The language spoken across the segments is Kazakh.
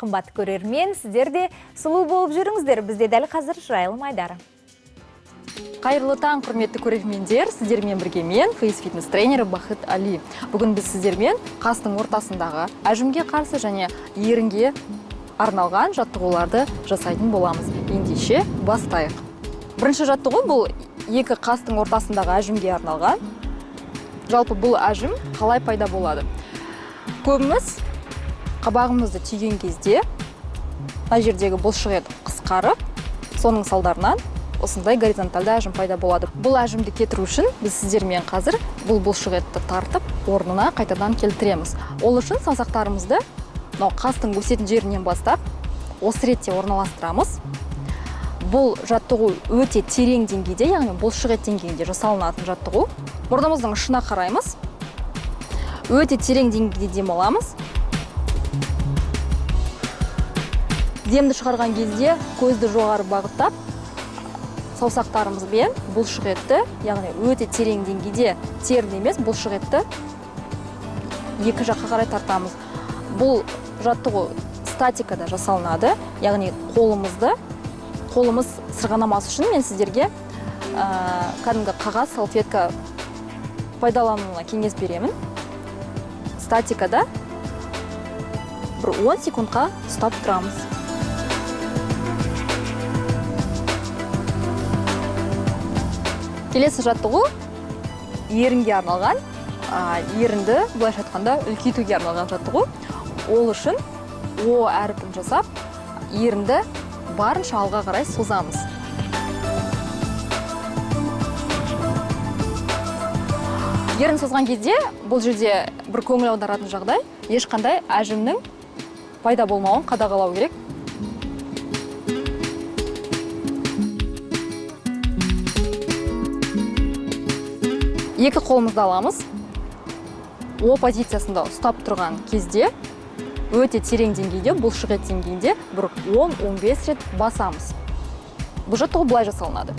Қымбатты көрермен, сіздер де сұлу болып жүріңіздер. Бізде дәл қазір жайылым айдары. Қайырлы таң, құрметті көрермендер, сіздермен бірге мен, фейс фитнес тренері Бақыт Али. Бүгін біз сіздермен қастың ортасындағы әжімге қарсы және ерінге арналған жаттығуларды жасайтын боламыз. Ендеше бастайық. Бірінші жаттығу бұл екі қастың ортасындағы әжімге арналған. Жалпы бұл әжім қалай пайда болады? Көбіміз қабағымызды түйген кезде мына жердегі бұлшық ет қысқарып, соның салдарынан осындай горизонтальды әжім пайда болады. Бұл әжімді кетіру үшін біз сіздермен қазір бұл бұлшық етті тартып, орнына қайтадан келтіреміз. Ол үшін саусақтарымызды мынау қастың өсетін жерінен бастап осы ретте орналастырамыз. Бұл жаттығу өте терең деңгейде, яғни бұлшық ет деңгейінде жасалынатын жаттығу. Мұрнымыздың ұшына қараймыз. Өте терең деңгейде дем аламыз. Демді шығарған кезде көзді жоғары бағыттап, саусақтарымызбен бұлшық етті, яғни өте терең деңгейде теріні емес, бұлшық етті екі жаққа қарай тартамыз. Бұл жаттығу статикада жасалынады, яғни қолымыз сырғанамас үшін мен сіздерге кәдімгі қағаз, салфетка пайдалануына кеңес беремін. Статикада бір 10 секундқа ұстап тұрамыз. Келесі жаттығу ерінге арналған, ерінді былайша айтқанда үлкейтуге арналған жаттығу. Ол үшін О әрпін жасап, ерінді барынша алға қарай созамыз. Ерін созған кезде бұл жерде бір көңіл аударатын жағдай, ешқандай әжімнің пайда болмауын қадағалау керек. Екі қолымызды аламыз. О позициясында ұстап тұрған кезде өте терең деңгейде, бұлшық ет деңгейінде бір 10-15 рет басамыз. Бұл жаттығу былай жасалынады.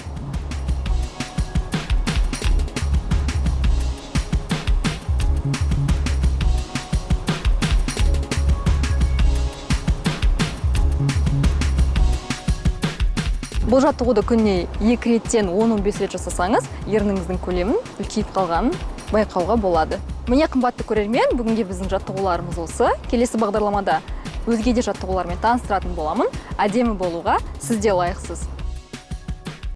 Бұл жаттығуды күніне 2 реттен 10-15 рет жасасаңыз, ерніңіздің көлемін үлкейіп қалғанын байқауға болады. Міне, қымбатты көрермен, бүгінге біздің жаттығуларымыз осы. Келесі бағдарламада өзге де жаттығулармен таныстыратын боламын. Әдемі болуға сіз де лайықсыз.